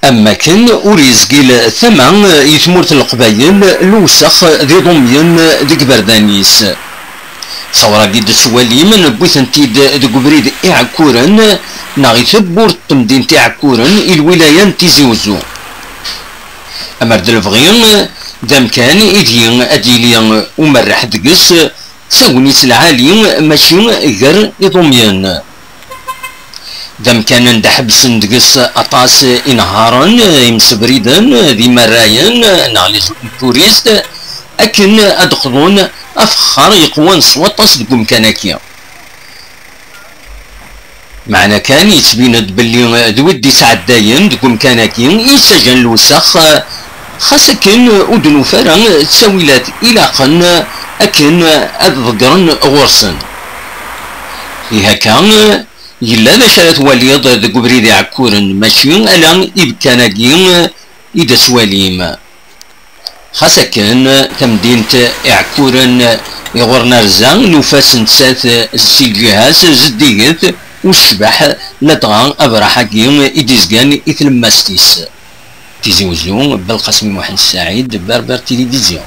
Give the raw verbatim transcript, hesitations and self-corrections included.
Am wakken ur yezgil tama i tmurt n Leqbayel lewsex d iḍumyen deg iberdan-is. Ttawra-agi d-tettwalim newwi-tent-id deg ubrid Iɛekkuren neɣ i tewwurt n temdint Iɛekkuren i lwilaya n Tizi Uzzu. Amer d lebɣi d amkan ideg ad d-yili umerreḥ deg-s d tagnit lɛali mačči gar iḍumyen. D amkan anda ḥebsen deg-s aṭas inehharen, imsebriden d imarrayen neɣ les touristes akken ad d-qḍun afexxar yeqwan s waṭas deg umkan-agi. Meɛna kan yettbin-d belli d wid d-isɛeddayen deg umkan-agi i yettaǧǧan lewsex, xas akken ur d-nufi ara ttawilat ilaqen akken ad ḍeggren ɣur-sen. Ihi akka, yella d acu ara twaliḍ deg ubrid Iɛekkuren, mačči ala ibekkan-agi i d-tettwalim. Xas akken, tamdint Iɛekkuren iɣur nerza nufa-tt nettat si lǧiha-s zeddiget u tecbeḥ, ladɣa abraḥ-agi i d-izgan i tlemmast-is. Tizi Uzzu, Belqasem Muḥend Saɛid, Berber Télévision.